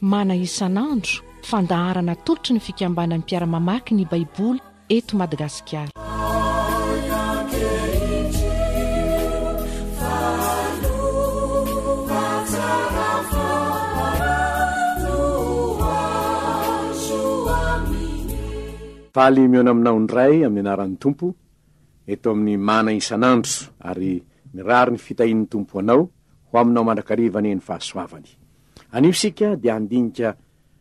Mana isan'andro, fandaharana atolotry ny fikambanan'ny mpiara-mamaky ny Baiboly eto Madagasikara. Faly mihaona aminao indray amin'ny anaran'ny Tompo eto amin'ny Mana isan'andro ary mirary ny fitahian'ny Tompo ho anao ho aminao mandrakariva anie ny fahasoavany. Anio isika dia handinika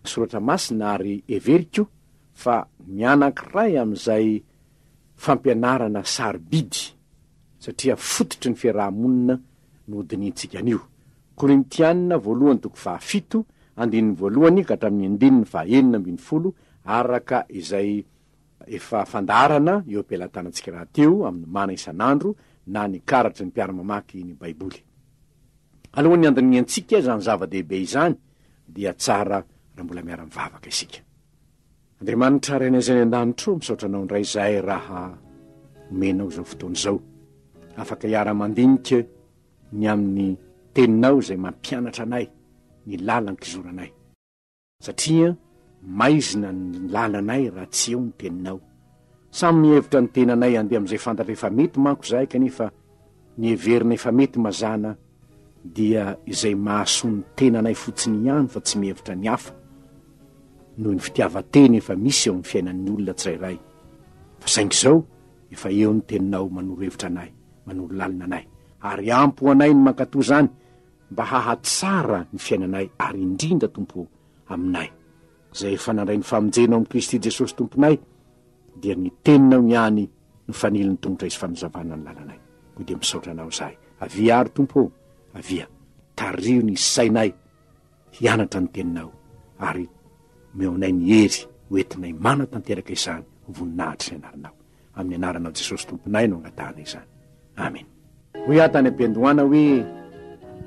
soratra masina ary heveriko fa ny anankiray amin'izay fampianarana sarobidy satria fototry ny fiaraha-monina no hodinihintsika anio. Korintiana voalohany toko fahafito, andininy voalohany ka hatramin'ny andininy faha 16 araka izay efa fandaharana eo am-pelatanantsika rahateo amin'ny mana isan'andro na ny karatry ny mpiara-mamaky ny Baiboly. Alohan'ny handinihantsika izany zava-dehibe izany dia tsara raha mbola miara-mivavaka isika. Andriamanitra Rainay izay any an-danitra ô, misaotra Anao indray izahay raha omenao izao fotoana izao. Afaka hiara-mandinika ny amin'ny Teninao izay mampianatra anay ny lalan-kizoranay. Satria maizina ny lalanay raha tsy eo ny Teninao. Samy mihevitra ny tenanay handeha amin'izay fantatra efa mety manko izahay kanefa ny heverina efa mety mazàna dia izay mahasoa ny tenanay fotsiny ihany fa tsy mihevitra ny hafa noho ny fitiavan-tena efa misy eo amin'ny fiainan'ny olona tsirairay. Fa saingy izao efa eo ny Teninao manoro hevitra anay, manoro lalina anay ary ampy ho anay ny mankatò izany mba hahatsara ny fiainanay ary indrindra Tompo ô aminay izay efa nandray ny famonjena ao amin'i Kristy Jesosy Tomponay dia ny teninao ihany no fanilon'ny tongotra izy fanazavana ny lalanay koa dia misaotra anao izahay avia ary Tompo ô avia tariho ny sainay hianatra ny teninao ary omeo anay ny hery ho entinay manatanteraka izany ho voninahitry ny anaranao Amin'ny anaranao Jesosy Tomponay no angatahana izany. Amen. Hoy aho tany am-piandohana hoe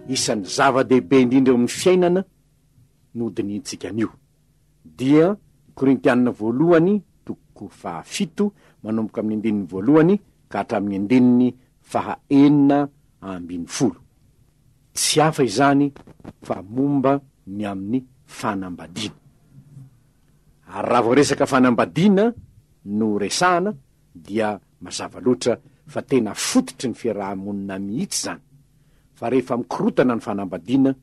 isan'ny zava-dehibe indrindra eo amin'ny fiainana no hodinihintsika anio. Dia Korintianina voalohany toko fahafito manomboka amin'ny andininy voalohany ka hatramin'ny andininy faha 16. Tsy hafa izany fa momba ny amin'ny fanambadiana. Ary raha vao resaka fanambadiana no resahana dia mazava loatra fa tena fototry ny fiaraha-monina mihitsy izany. Fa rehefa mikorotana ny fanambadiana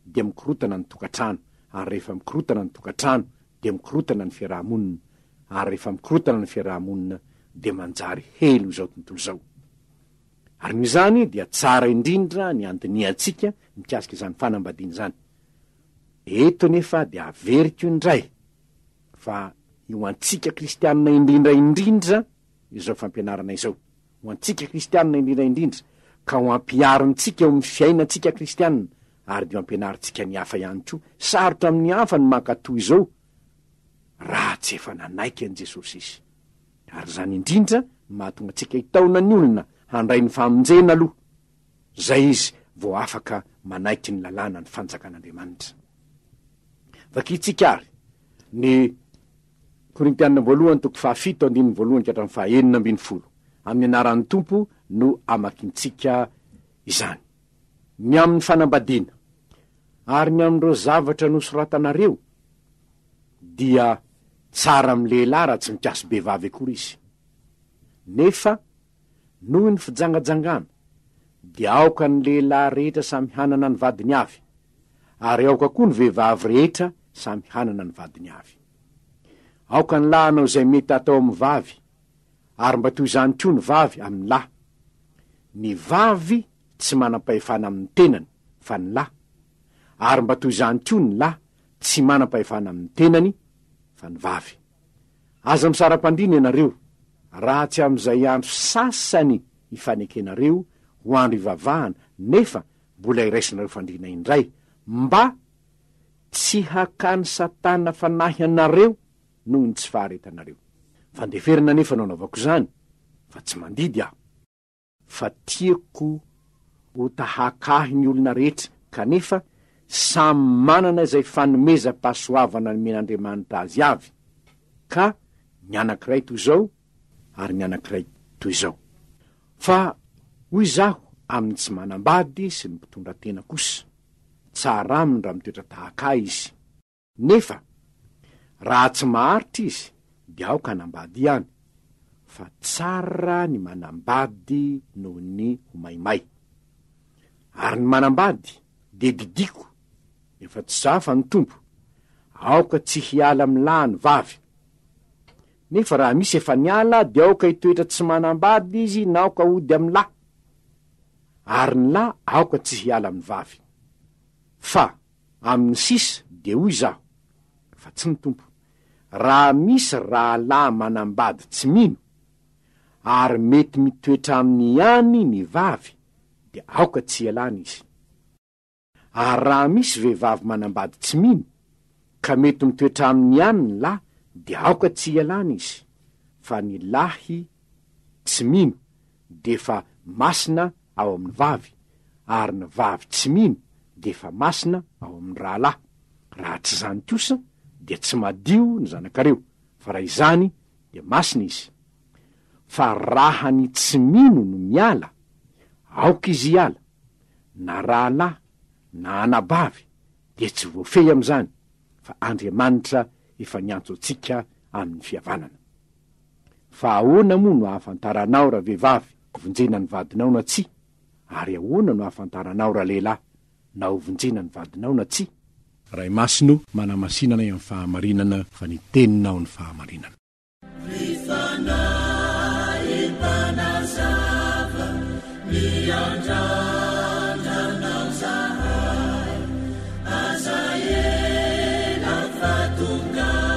dia mikorotana ny tokantrano, ary rehefa mikorotana ny tokantrano dia mikorotana ny fiaraha-monina, ary rehefa mikorotana ny fiaraha-monina dia manjary helo izao tontolo izao. Ary noho izany dia tsara indrindra ny handinihantsika mikasika izany fanambadiana izany. Eto anefa dia averiko indray fa ho antsika kristianina indrindra indrindra izao fampianarana izao. Ho antsika kristianina indrindra indrindra, ka ho ampiharintsika eo amin'ny fiainantsika kristianina ary dia ho ampianarintsika ny hafa ihany koa. Sarotra amin'ny hafa ny mankatò izao raha tsy efa nanaiky an'i Jesosy izy. Ary izany indrindra no mahatonga antsika hitaona ny olona handray ny famonjena aloha. Zay izy vao afaka manaiky ny lalàna ny fanjakan'Andriamanitra. Vakintsika àry ny Korintiana voalohany toko fahafito andininy voalohany ka hatramin'ny faha 16. Amin'ny anaran'ny Tompo no amakintsika izany. Ny amin'ny fanambadiana ary ny amin'ireo zavatra nosoratanareo dia tsara amin'ny lehilahy raha tsy mikasi-behivavy akory izy. Nefa Noho ny fijangajangana, dia aoka ny lehilahy rehetra samy hanana ny vadiny avy, ary aoka koa ny vehivavy rehetra samy hanana ny vadiny avy. Aoka ny lahy hanao izay mety hatao amin'ny vavy, ary mba toy izany koa ny vavy amin'ny lahy. Ny vavy tsy manam-pahefana amin'ny tenany, fa ny lahy, ary mba toy izany koa ny lahy tsy manam-pahefana amin'ny tenany, fa ny vavy. Aza misara-pandriana ianareo, raha tsy amin'izay andro sasany ifanekenareo ho andro ivavahana, nefa mbola iraisinareo fandriana indray, mba tsy hakan'i Satana fanahy anareo noho ny tsy faharetanareo. Fandeferana anefa no anaovako izany, fa tsy mandidy aho. Fa tiako ho tahaka ahy ny olona rehetra, kanefa samy manana izay fanomezam-pahasoavana nomen'Andriamanitra azy avy, ka ny anankiray toy izao ary ny anankiray toy izao. Fa hoy izaho amin'ny tsy manambady sy ny mpitondra tena kosa, tsara aminy raha mitoetra tahaka ahy izy. Nefa raha tsy maharitra izy dia aoka hanambady ihany, fa tsara ny manambady noho ny ho maimay. Ary ny manambady dia didiako, nefa tsy za fa ny Tompo, aoka tsy hiala amin'ny lahy ny vavy. Nefa raha misy efa niala dia aoka hitoetra tsy manambady izy na aoka hody amin'ny lahy. Ary ny lahy aoka tsy hiala amin'ny vavy. Fa amin'ny sisa dia hoy izaho, fa tsy ny Tompo, raha misy rahalahy manambady tsy mino, ary mety mitoetra aminy ihany ny vavy, dia aoka tsy hialana izy. Ary raha misy vehivavy manambady tsy mino, ka mety mitoetra aminy ihany ny lahy, dia aoka tsy hialana izy, fa ny lahy tsy mino dia efa masina ao amin'ny vavy, ary ny vavy tsy mino dia efa masina ao amin'ny rahalahy. Raha tsy izany kosa dia tsy madio ny zanakareo, fa raha izany dia masina izy. Fa raha ny tsy mino no miala, aoka izy hiala, na rahalahy na anabavy dia tsy voafehy amin'izany, fa Andriamanitra efa niantso antsika amin'ny fihavanana. Fa ahoana moa no ahafantaranao ravehivavy vonjena ny vadinao na tsia? Ary ahoana no ahafantaranao ralehilahy na ho vonjena ny vadinao na tsia? Ray Masina o, manamasina anay amin'ny fahamarinana fa ny Teninao ny fahamarinana. Ry Fanahy Mpanazava, miandrandra Anao zahay, aza ela fa tongava.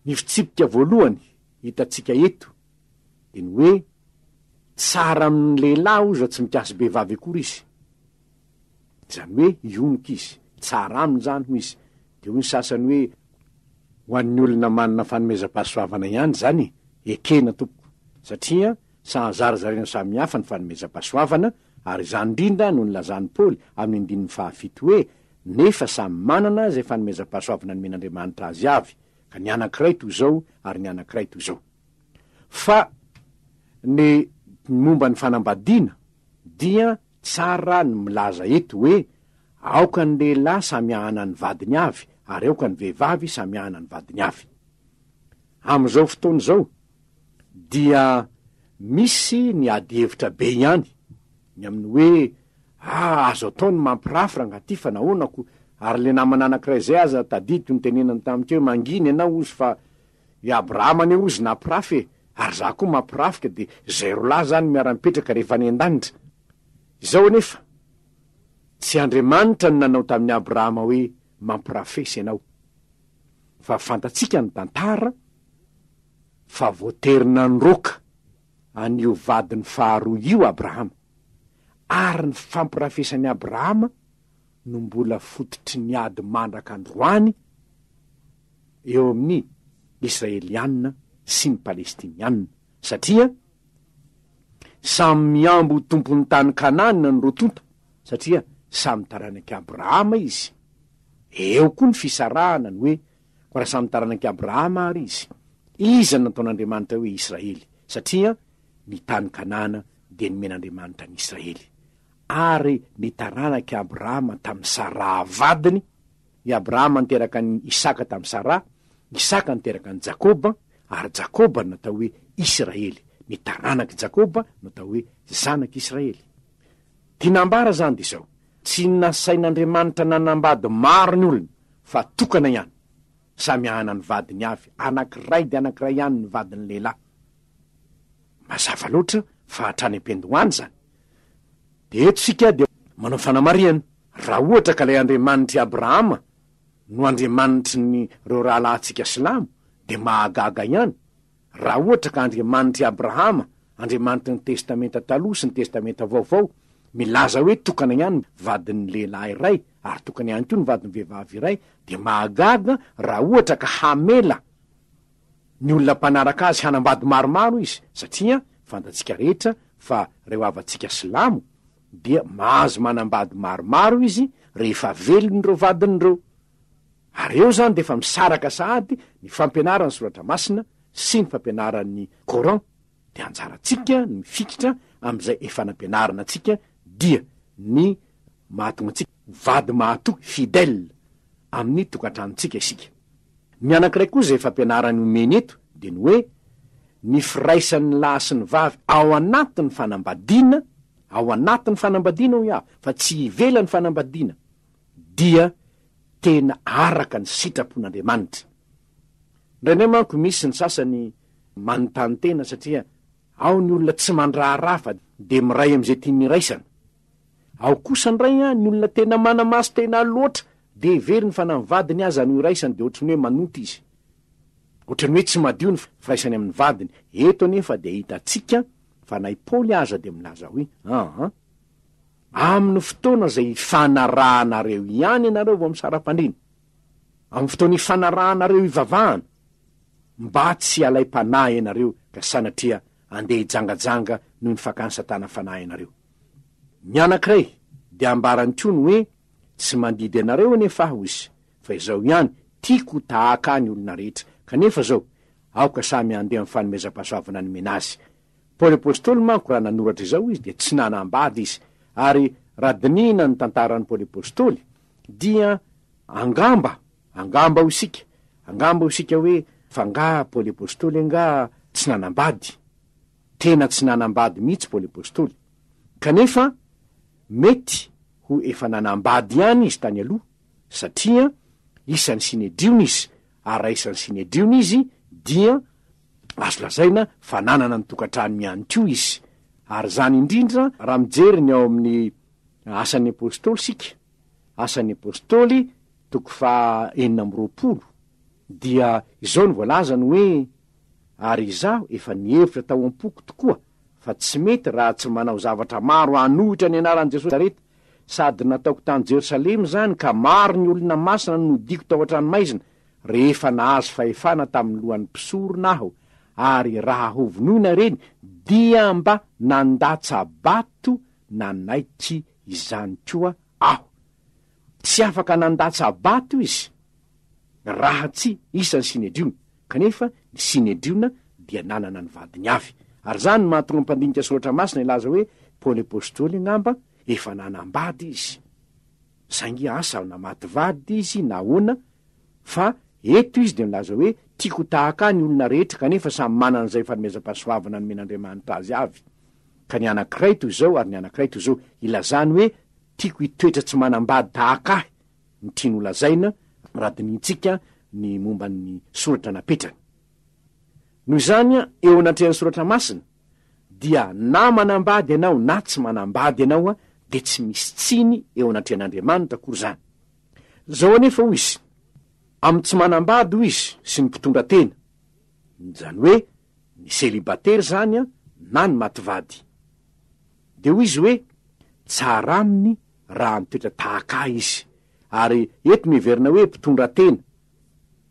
Ny fitsipika voalohany hitantsika eto dia ny hoe tsara amin'ny lehilahy oza tsy mikasi-behivavy akory izy. Izany hoe hionoka izy. Tsara aminy izany hoy izy. Dia hoy ny sasany hoe ho an'ny olona manana fanomezam-pahasoavana ihany izany e! Ekena tompoko. Satria samy zarazaraina samihafa ny fanomezam-pahasoavana ary izany indrindra no nilazan'i Paoly amin'ny andininy fahafito hoe nefa samy manana izay fanomezam-pahasoavana nomen'Andriamanitra azy avy, ka ny anankiray toy izao ary ny anankiray toy izao. Fa ny momba ny fanambadiana dia tsara ny milaza eto hoe aoka ny lehilahy samy hahana ny vadiny avy ary aoka ny vehivavy samy hahana ny vadiny avy. Amin'izao fotoana izao dia misy ny adihevitra be ihany ny amin'ny hoe ah azo atao ny mampirafy rangaha ty fa nahoana ko ary le namana anankiray zay aza tadidiko nitenenany tamiko hoe mangina ianao ozy fa i Abrahama anie ozy nampirafy e ary za koa mampirafy ka de zay rolahy zany miara-mipetraka rehefa any an-danitra. Izao anefa tsy Andriamanitra no nanao tamin'i Abrahama hoe mampirafesy ianao fa fantatsika ny tantara fa voatery nandroaka an'io vadiny faharoa io Abrahama, ary ny fampirafesan'i Abrahama no mbola fototry ny ady mandraka androany eo amin'ny Israelianina sy ny Palestinianina, satria samy mihambo ho tompon'ny tany Kanana ny roa tonta, satria samy taranak'i Abrahama izy. Eo koa ny fisarahana ny hoe Koa raha samy taranak'i Abrahama àry izy, iza no nataon'Andriamanitra hoe Israely? Satria ny tany Kanana dia nomen'Andriamanitra an'i Israely. Ary ny taranak'i Abrahama tamin'i Saraha vadiny, i Abrahama niteraka an'i Isaka tamin'i Saraha, Isaka niteraka an'i Jakoba, ary Jakoba no natao hoe Israely. Ny taranak'i Jakoba no atao hoe zanak'i Israely. Tiana ambara izany dia izao, tsy nasain'Andriamanitra nanambady maro ny olona, fa tokana ihany. Samy hanana ny vadiny avy, anankiray dia anankiray ihany ny vadin'ny lehilahy. Mazava loatra fa hatrany am-piandohana izany. Dia eto isika dia manao fanamarihana, raha ohatra ka ilay Andriamanitr'i Abrahama no Andriamanitry ny ireo rahalahintsika silamo, dia mahagaga ihany Raha ohatra ka Andriamanitr'i Abrahama, Andriamanitry ny Testamenta Taloha sy ny Testamenta Vaovao, milaza hoe tokana ihany ny vadin'ny lehilahy iray ary tokana ihany koa ny vadin'ny vehivavy iray, dia mahagaga raha ohatra ka hamela. ny olona mpanaraka azy hanambady maromaro izy satria fantatsika rehetra fa reo havantsika silamo dia mahazo manambady maromaro izy rehefa velona ireo vadiny ireo. Ary eo izany dia efa misaraka sahady ny fampianaran'ny soratra masina sy ny fampianaran'ny coran dia anjarantsika ny mifikitra amin'izay efa nampianarina antsika dia ny mahatonga antsika ho vady mahatoky, fidèle, amin'ny tokantranontsika isika. Ny anankiray koa izay fampianarany omeny eto dia ny hoe ny firaisan'ny lahy sy ny vavy ao anatin'ny fanambadiana, ao anatin'ny fanambadiana hoy aho fa tsy ivelan'ny fanambadiana, dia tena araka ny sitrapon'Andriamanitra. Indraindray manko misy ny sasany manontany tena satria ao ny olona tsy mandraharaha fa dia miray amin'izay tiany hiraisana. Ao kosa indray ny olona tena manamaso tena loatra dia heveriny fa na ny vadiny aza no iraisany dia ohatran'ny hoe manota izy. Ohatran'ny hoe tsy madio ny firaisany amin'ny vadiny. Eto anefa dia hitantsika fa na i Paoly aza dia milaza hoe, aa. Amin'ny fotoana izay ifanarahanareo ihany ianareo vao misara-pandriana. Amin'ny fotoana ifanarahanareo ivavahana, mba tsy halaim-panahy ianareo ka sanatria andeha hijangajanga noho ny fakan'i Satana fanahy anareo. Ny anankiray dia ambarany koa ny hoe, Tsy mandidy anareo anefa aho, izy, fa izao ihany, tiako ho tahaka ahy ny olona rehetra. Kanefa izao, aoka samy handeha amin'ny fanomezam-pahasoavana nomena azy. Paoly Apostoly manko raha nanoratra izao izy dia tsy nanambady izy. Ary raha dinihina ny tantaran'i Paoly Apostoly dia angamba, angamba hoy isika, angamba hoy isika hoe fa angaha Paoly Apostoly angaha tsy nanambady? Tena tsy nanambady mihitsy Paoly Apostoly. Kanefa mety ho efa nanambady ihany izy tany aloha satria isan'ny Synedriona izy ary raha isan'ny Synedriona izy dia Azo lazaina fa nanana ny tokantranony ihany koa izy. Ary izany indrindra raha mijery ny ao amin'ny Asan'ny Apostoly isika, Asan'ny Apostoly toko faha 26, dia izao no voalazany hoe, Ary izaho efa nihevitra tao am-poko tokoa fa tsy mety raha tsy manao zavatra maro hanohitra ny anaran'i Jesosy Nazareta, sady nataoko tany Jerosalema izany ka maro ny olona masina no nodiako tao an-tranomaizina, Rehefa nahazo fahefana tamin'ny lohan'ny mpisorona aho, ary raha hovonoina ireny, dia mba nandatsa-bato nanaiky izany koa aho. Tsy afaka nandatsa-bato izy raha tsy isan'ny Synedriona, kanefa ny Synedriona dia nanana ny vadiny avy. Ary izany no mahatonga ny mpandinika Soratra Masina hilaza hoe Paoly Apostoly angamba efa nanambady izy. Saingy asa na maty vady izy na ahoana fa eto izy dia milaza hoe tiako ho tahaka ahy ny olona rehetra kanefa samy manana izay fanomezam-pahasoavana nomen'Andriamanitra azy avy ka ny anankiray toy izao ary ny anankiray toy izao ilazany hoe tiako hitoetra tsy manambady tahaka ahy ny tiany ho lazaina raha dinihintsika ny momba ny soratra napetrany. Noho izany eo anatrehan'ny soratra masina dia na manambady ianao na tsy manambady ianao dia tsy misy tsiny eo anatrehan'Andriamanitra akory izany. Izao anefa hoy izy, amin'ny tsy manambady hoy izy sy ny mpitondra tena, izany hoe ny selibatera izany na ny maty vady. Dia hoy izy hoe tsara aminy raha mitoetra tahaka ahy izy. Ary eto miheverina hoe mpitondra tena.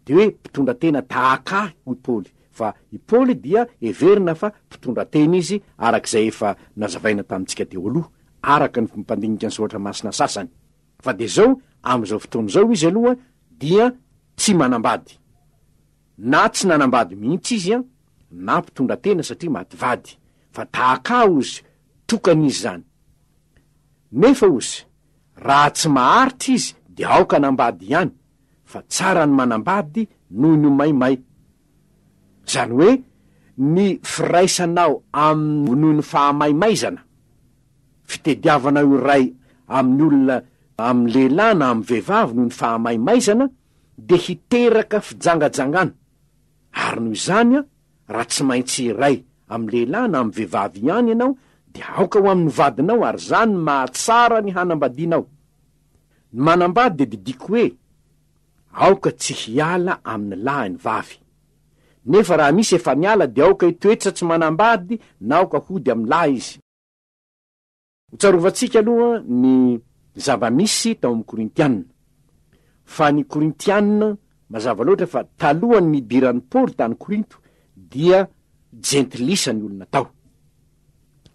Dia hoe mpitondra tena tahaka ahy hoy Paoly, fa i Paoly dia heverina fa mpitondra tena izy araka izay efa nazavaina tamintsika teo aloha, araka ny mpandinika ny soratra masina sasany. Fa dia izao, amin'izao fotoana izao izy aloha dia tsy manambady. Na tsy nanambady mihitsy izy an, na mpitondra tena satria maty vady. Fa tahaka ahy hozy, tokana izy izany. Nefa hozy, raha tsy maharitra izy dia aoka hanambady ihany, fa tsara ny manambady noho ny ho maimay. Izany hoe ny firaisanao amin'ny noho ny fahamaimaizana, fitediavanao iray amin'ny olona amin'ny lehilahy na amin'ny vehivavy noho ny fahamaimaizana dia hiteraka fijangajangana. Ary noho izany raha tsy maintsy iray amin'ny lehilahy na amin'ny vehivavy ihany ianao dia aoka ho amin'ny vadinao ary izany no mahatsara ny hanambadianao. Ny manambady dia didiko hoe aoka tsy hiala amin'ny lahy ny vavy. Nefa raha misy efa niala dia aoka hitoetra tsy manambady na aoka hody amin'ny lahy izy. Ho tsarovantsika aloha ny zava-misy tao amin'ny Korintiana. Fa ny Korintiana. Mazava loatra fa talohan'ny nidiran'i Paoly tany Korinto dia jentilisa ny olona tao.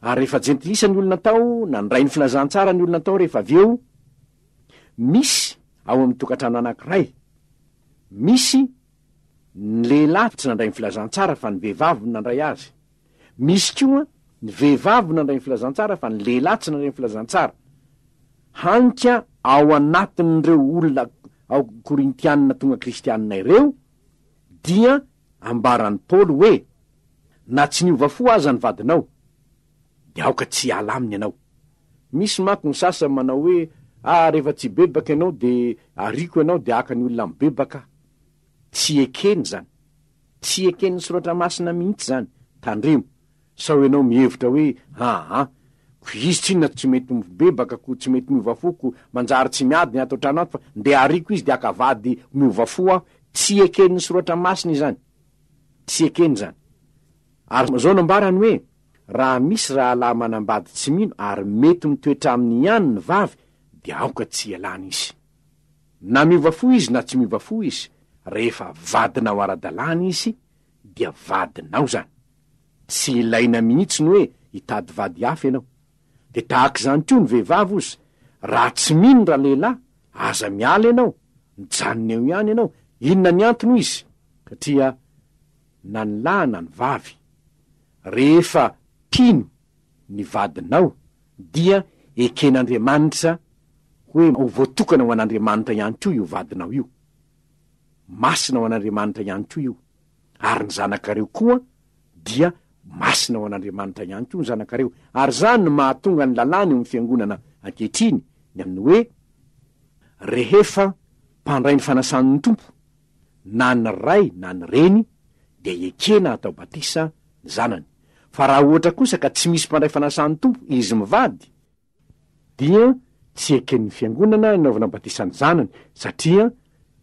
Ary rehefa jentilisa ny olona tao, nandray ny filazantsara ny olona tao rehefa avy eo, misy ao amin'ny tokantrano anankiray, misy ny lehilahy tsy nandray ny filazantsara fa ny vehivavy no nandray azy. Misy koa ny vehivavy nandray ny filazantsara fa ny lehilahy tsy nandray ny filazantsara. Hany ka ao anatin'ireo olona ao Korintianina tonga kristianina ireo dia ambaran'i Paoly hoe, Na tsy niova fo aza ny vadinao, dia aoka tsy hiala aminy ianao. Misy manko ny sasany manao hoe, Ah, rehefa tsy hibebaka ianao dia ariako ianao dia haka ny olona mibebaka aho. Tsy ekeny izany. Tsy eken'ny Soratra Masina mihitsy izany. Tandremo sao ianao mihevitra hoe, Aa, ko izy tsinona tsy mety mibebaka ko tsy mety miova fo ko manjary tsy miady ny ato an-trano ato fa ndeha ariako izy dia haka vady miova fo aho. Tsy eken'ny Soratra Masina izany. Tsy ekeny izany. Ary izao no ambarany hoe, Raha misy rahalahy manambady tsy mino ary mety mitoetra aminy ihany ny vavy dia aoka tsy hialana izy. Na miova fo izy na tsy miova fo izy, rehefa vadinao ara-dalàna izy dia vadinao zany. Tsy ilaina mihitsy ny hoe hitady vady hafa ianao. Dia tahaka izany koa ny vehivavy ozy, raha tsy mino ralehilahy, aza miala ianao, mijanona eo ihany ianao. Inona ny antony hoy izy? Satria na ny lahy na ny vavy, rehefa mpino ny vadinao dia eken'Andriamanitra hoe ho voatokana ho an'Andriamanitra ihany koa io vadinao io. Masina ho an'Andriamanitra ihany koa io. Ary ny zanakareo koa dia masina ho an'Andriamanitra ihany koa ny zanakareo. Ary izany no mahatonga ny lalàna eo amin'ny fiangonana ankehitriny ny amin'ny hoe rehefa mpandray ny fanasan'ny Tompo na ny ray na ny reny dia ekena hatao batisa ny zanany. Fa raha ohatra kosa ka tsy misy mpandray fanasan'ny Tompo izy mivady, dia tsy eken'ny fiangonana hanaovana batisa ny zanany, satria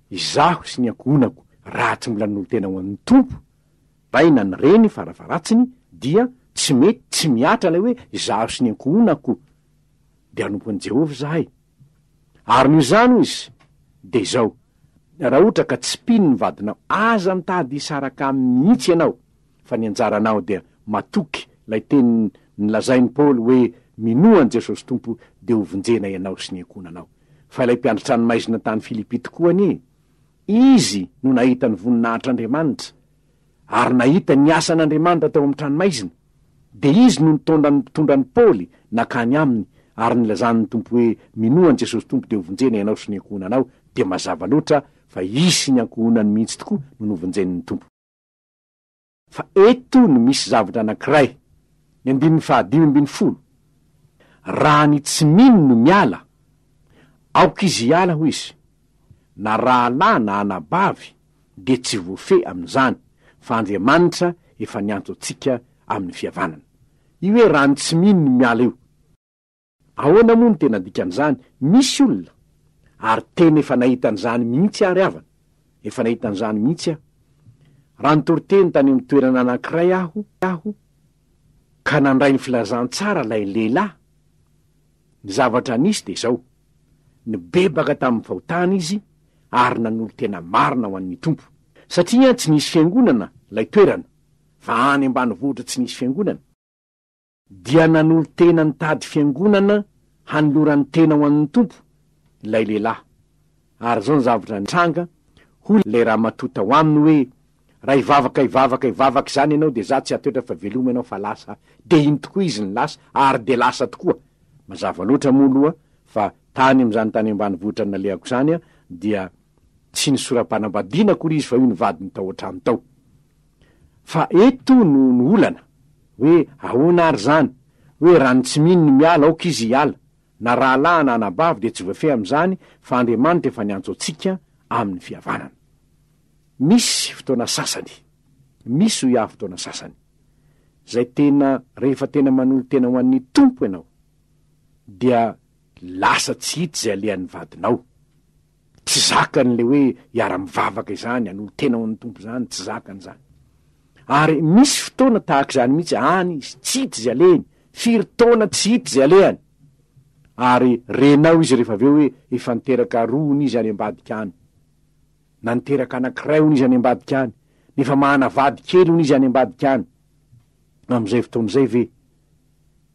izaho sy ny ankohonako raha tsy mbola nanolo-tena ho an'ny Tompo, ray na ny reny farafaharatsiny, dia tsy mety, tsy mihatra ilay hoe izaho sy ny ankohonako dia hanompo an'i Jehovah izahay. Ary noho izany, hoy izy, dia izao, raha ohatra ka tsy mpino ny vadinao, aza mitady hisaraka aminy mihitsy ianao, fa ny anjaranao dia matoky ilay teny nolazain'i Paoly hoe, Minoa an'i Jesosy Tompo, dia hovonjena ianao sy ny ankohonanao. Fa ilay mpiandry tranomaizina tany Filipy tokoa anie, izy no nahita ny voninahitr'Andriamanitra, ary nahita ny asan'Andriamanitra tao amin'ny tranomaizina, dia izy no nitondra nitondra an'i Paoly nankany aminy ary nilazany ny Tompo hoe, Minoa an'i Jesosy Tompo dia hovonjena ianao sy ny ankohonanao, dia mazava loatra fa izy sy ny ankohonany mihitsy tokoa no novonjen'ny Tompo. Fa eto no misy zavatra anankiray, ny andininy fahadimy 15, Raha ny tsy mino no miala, aoka izy hiala, hoy izy, na rahalahy na anabavy, dia tsy voafehy amin'izany, fa Andriamanitra efa niantso antsika amin'ny fihavanana. Io hoe raha ny tsy mino no miala io. Ahoana moa no tena dikan'izany? Misy olona, ary tena efa nahita an'izany mihitsy aho ry havana, efa nahita an'izany mihitsy aho. Raha nitory teny tany amin'ny toerana anankiray aho, aho, ka nandray ny filazantsara ilay lehilahy, ny zavatra nisy dia izao, Nibebaka tamin'ny fahotany izy ary nanolo-tena marina ho an'ny Tompo. Satria tsy nisy fiangonana ilay toerana, fa any ambanivohitra tsy nisy fiangonana, dia nanolo-tena nitady fiangonana hanolorany tena ho an'ny Tompo ilay lehilahy. Ary izao ny zavatra nitranga, hoy ilay ramatoa tao aminy hoe, Raha hivavaka hivavaka hivavaka izany ianao dia za tsy hatoetra fa veloma ianao fa lasa aho. Dia iny tokoa izy no lasa ary dia lasa tokoa. Mazava loatra moa aloha fa tany amin'izany tany ambanivohitra nalehako izany dia tsy nisoram-panambadiana akory izy fa io ny vadiny tao an-trano tao. Fa eto no no olana hoe ahoana ary izany hoe raha ny tsy mino no miala aoka izy hiala na rahalahy na anabavy dia tsy voafehy amin'izany fa Andriamanitra efa niantso antsika amin'ny fihavanana. Misy fotoana sasany, misy hoy aho fotoana sasany, izay tena rehefa tena manolo-tena ho an'ny Tompo ianao, dia lasa tsy hita izay alehan'ny vadinao. Tsy zakany ilay hoe hiara-mivavaka izany, hanolo-tena ho an'ny Tompo izany, tsy zakany izany. Ary misy fotoana tahaka izany mihitsy, any izy, tsy hita izay alehany, firy taona tsy hita izay alehany. Ary renao izy rehefa avy eo hoe efa niteraka roa hono izy any ambadika any. Na niteraka anankiray hono izy any ambadika any, nefa mahana vady kely hono izy any ambadika any. Amin'izay fotoana izay ve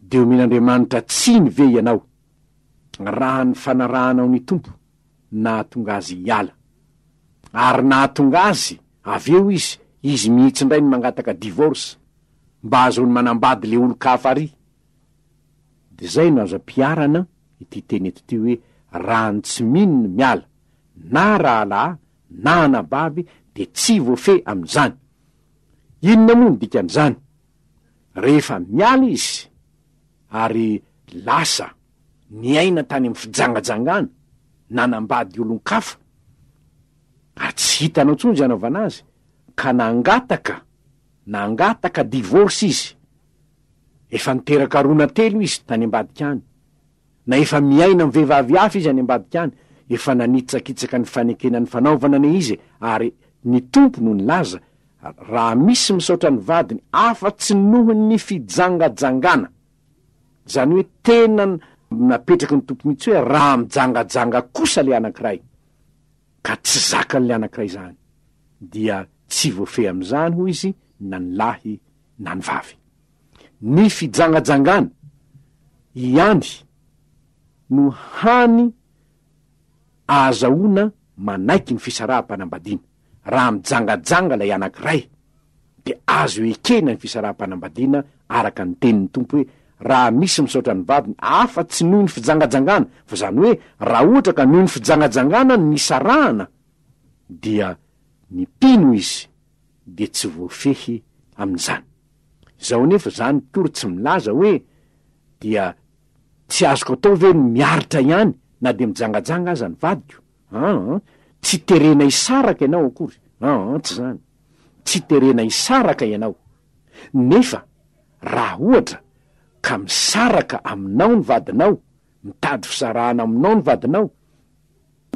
dia omen'Andriamanitra tsiny ve ianao raha ny fanarahanao ny Tompo nahatonga azy hiala? Ary nahatonga azy avy eo izy, izy mihitsy indray no mangataka divorce mba hahazoany manambady le olon-kafa ary. Dia izay no azo ampiharana ity teny eto ity hoe raha ny tsy mino no miala na rahalahy na anabavy dia tsy voafehy amin'izany. Inona moa no dikan'izany? Rehefa miala izy ary lasa niaina tany amin'ny fijangajangana, nanambady olon-kafa, ary tsy hitanao intsony izay hanaovana azy, ka nangataka, nangataka divorce izy, efa niteraka roa na telo izy tany ambadika any, na efa miaina amin'ny vehivavy hafa izy any ambadika any, efa nanitsakitsaka ny fanekena nifanaovana anie izy e, ary ny Tompo no nilaza, raha misy misaotra ny vadiny afa-tsy noho ny fijangajangana, izany hoe tena napetraky ny Tompo mihitsy hoe raha mijangajanga kosa ilay anankiray, ka tsy zakan'ilay anankiray izany, dia tsy voafehy amin'izany hoy izy na ny lahy na ny vavy. Ny fijangajangana ihany no hany ahazahoana manaiky ny fisaraham-panambadiana. Raha mijangajanga ilay anankiray dia azo ekena ny fisaraham-panambadiana araka ny tenin'ny Tompo hoe raha misy misaotra ny vadiny afa tsy noho ny fijangajangana, fa izany hoe raha ohatra ka noho ny fijangajangana no nisarahana dia ny mpino izy dia tsy voafehy amin'izany. Izao anefa izany tory tsy milaza hoe dia tsy azoko atao ve ny miaritra ihany na dia mijangajanga aza ny vadiko? Aa tsy terena hisaraka ianao akory, aa tsy izany, tsy terena hisaraka ianao. Nefa raha ohatra ka misaraka aminao ny vadinao, mitady fisarahana aminao ny vadinao,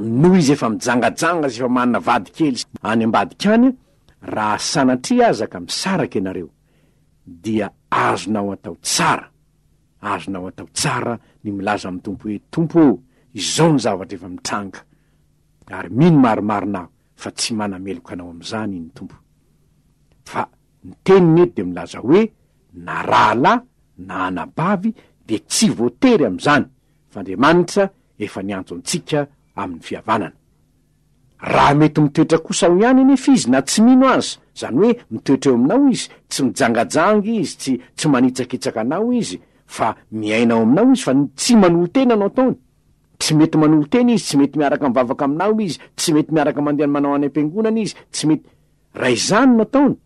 noho izy efa mijangajanga sy efa manana vady kely any ambadika any, raha sanatria aza ka misaraka ianareo dia azonao atao tsara, azonao atao tsara ny milaza amin'ny Tompo hoe, Tompo ô, izao ny zavatra efa mitranga, ary mino marimarina aho fa tsy manameloka anao amin'izany ny Tompo. Fa ny teniny eto dia milaza hoe na rahalahy na anabavy dia tsy voatery amin'izany, fa Andriamanitra efa niantso antsika amin'ny fihavanana. Raha mety mitoetra kosa ao ihany anefa izy na tsy mino aza, izany hoe mitoetra eo aminao izy, tsy mijangajanga izy, tsy tsy manitsakitsaka anao izy, fa miaina ao aminao izy, fa ny tsy manolo-tena no ataony. Tsy mety manolo-tena izy, tsy mety miaraka mivavaka aminao izy, tsy mety miaraka mandeha manao any am-piangonana izy, tsy mety. Raha izany no ataony,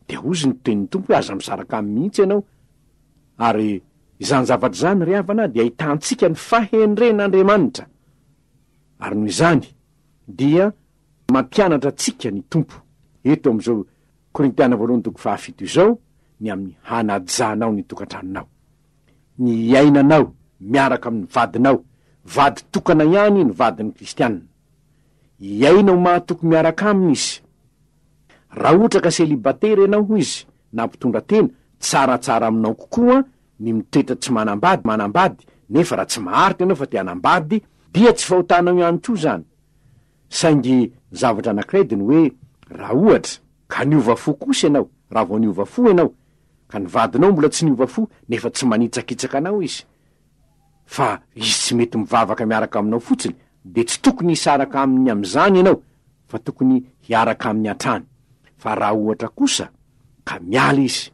Dia hozy ny tenin'ny Tompo hoe aza misaraka aminy mihitsy ianao. Ary izany zavatra izany ry havana dia ahitantsika ny fahendren'Andriamanitra. Ary noho izany dia mampianatra antsika ny Tompo eto amin'izao Korintiana voalohany toko fahafito izao ny amin'ny hanajanao ny tokantranonao. Ny hiainanao miaraka amin'ny vadinao, vady tokana ihany ny vadin'ny kristiana. Hiaina ho mahatoky miaraka aminy izy. Raha ohatra ka selibatera ianao hoy izy na mpitondra tena, tsaratsara aminao kokoa ny mitoetra tsy manambady manambady nefa raha tsy maharitra ianao fa te hanambady dia tsy fahotanao ihany koa izany. Saingy ny zavatra anankiray dia ny hoe raha ohatra ka niova fo kosa ianao, raha vao niova fo ianao ka ny vadinao mbola tsy niova fo nefa tsy manitsakitsaka anao izy fa izy tsy mety mivavaka miaraka aminao fotsiny dia tsy tokony hisaraka aminy amin'izany ianao fa tokony hiaraka aminy hatrany fa raha ohatra kosa ka miala izy,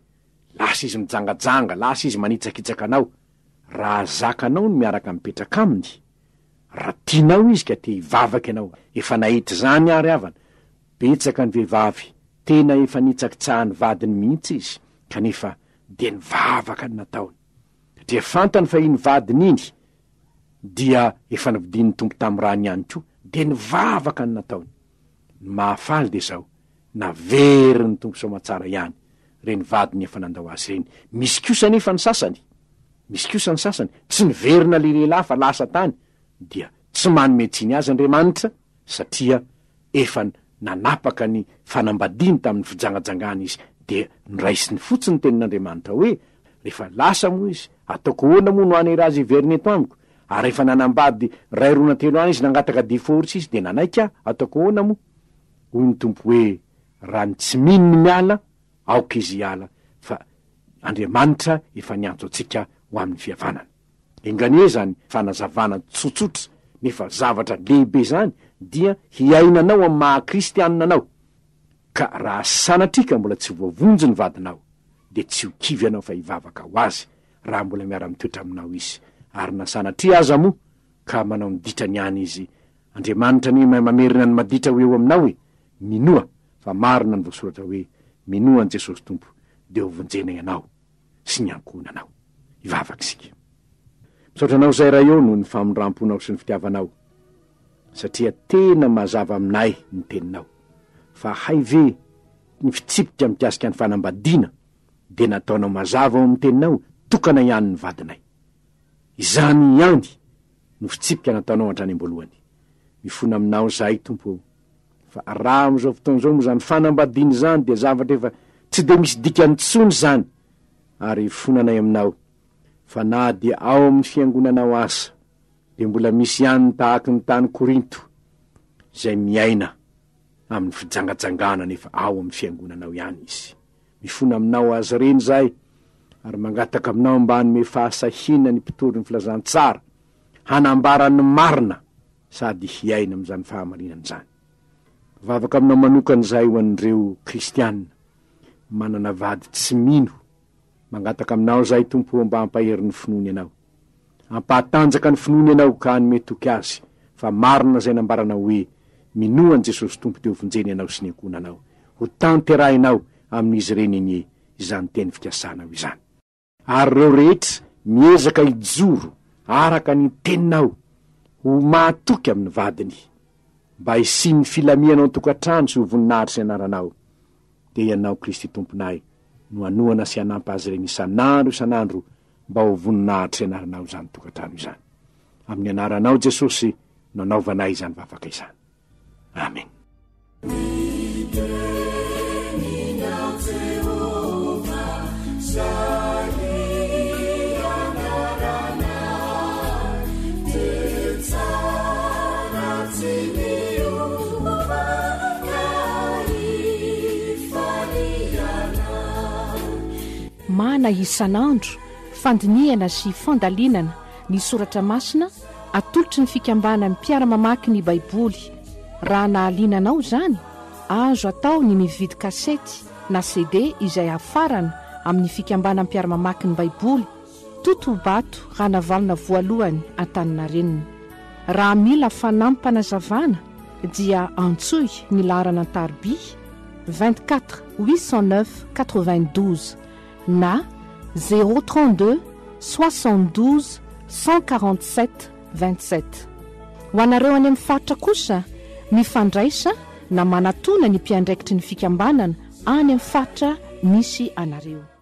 lasa izy mijangajanga, lasa izy manitsakitsaka anao, raha zakanao ny miaraka mipetraka aminy, raha tianao izy ka te hivavaka ianao, efa nahita izany aho ry havana, betsaka ny vehivavy tena efa nitsakitsahan'ny vadiny mihitsy izy kanefa dia nivavaka ny nataony. Dia fantany fa iny vadiny iny dia efa novidian'ny Tompo tamin'ny rany ihany koa, dia nivavaka ny nataony. Ny mahafaly dia izao, naverin'ny Tompo soamatsara ihany ireny vadiny efa nandao azy ireny. Misy kosa anefa ny sasany, misy kosa ny sasany, tsy niverina ilay lehilahy fa lasa tany, dia tsy manome tsiny azy Andriamanitra satria efa nanapaka ny fanambadiany tamin'ny fijangajangana izy, dia noraisiny fotsiny ny tenin'Andriamanitra hoe, Rehefa lasa moa izy, ataoko ahoana moa no hanery azy hiverina eto amiko? Ary rehefa nanambady iray roa na telo any izy, nangataka divorce izy, dia nanaiky aho, ataoko ahoana moa? Hoy ny Tompo hoe, Raha ny tsy mino no miala, aoka izy hiala, fa Andriamanitra efa niantso antsika ho amin'ny fihavanana. Enganie izany fanazavana tsotsotra nefa zavatra lehibe izany dia hiainanao amin'ny maha kristianina anao. Ka raha sanatria ka mbola tsy voavonjy ny vadinao dia tsy ho kivy ianao fa hivavaka ho azy raha mbola miara-mitoetra aminao izy. Ary na sanatria aza moa ka manao ny ditrany ihany izy, Andriamanitra anie mahay mamerina ny maditra ho eo aminao e! Minoa fa marina ny voasoratra hoe minoa an'i Jesosy Tompo dia ho vonjena ianao sy ny ankohonanao. Hivavaka isika. Misaotra anao izay Ray ô noho ny famindramponao sy ny fitiavanao satria tena mazava aminay ny teninao fa hay ve ny fitsipika mikasika ny fanambadiana dia nataonao mazava ao amin'ny teninao tokana ihany ny vadinay. Izany ihany no fitsipika nataonao hatrany am-boalohany. Mifona aminao izahay Tompo ô. Fa raha amin'izao fotoana izao moa izany fanambadiana izany dia zavatra efa tsy dia misy dikany intsony izany ary ifonanay aminao fa na dia ao amin'ny fiangonanao asa dia mbola misy ihany ny tahaky ny tany Korinto izay miaina amin'ny fijangajangana nefa ao amin'ny fiangonanao ihany izy. Mifona aminao azy ireny izahay ary mangataka aminao mba hanome fahasahiana ny mpitory ny filazantsara hanambara ny marina sady hiaina amin'izany fahamarinana izany. Mivavaka aminao manokana izahay ho an'ireo kristiana manana vady tsy mino. Mangataka aminao izahay Tompo ô mba hampahery ny finoany ianao. Hampahatanjaka ny finoany ianao ka hanome toky azy fa marina izay nambaranao hoe minoa an'i Jesosy Tompo dia ho vonjena ianao sy ny ankohonanao. Ho tanterahinao amin'izy ireny anie izany teny fikasanao izany. Ary ireo rehetra miezaka hijoro araka ny teninao ho mahatoky amin'ny vadiny, mba hisian'ny filamiana ao an-tokantrano sy ho voninahitry ny anaranao, dia Ianao Kristy Tomponay no hanohana sy hanampy azy ireny isan'andro isan'andro mba ho voninahitry ny anaranao izany tokantrano izany. Amin'ny anaranao Jesosy no anaovanay izany vavaka izany. Amen. Mana isan'andro, fandinihana sy fandalinana ny soratra masina atolotry ny Fikambanan'ny Mpiara-mamaky ny Baiboly. Raha nahaliana anao izany, azo atao ny mividy kasety na CD izay hafarana amin'ny Fikambanan'ny Mpiara-mamaky ny Baiboly, Totobato Ranavalona Voalohany Antaninarenina. Raha mila fanampim-panazavana dia antsoy ny laharana an-tariby 24 809 92 na 032 72 147 27. Ho anareo any amin'ny faritra kosa, mifandraisa na manatona ny mpiandraikitry ny fikambanana any amin'ny faritra misy anareo.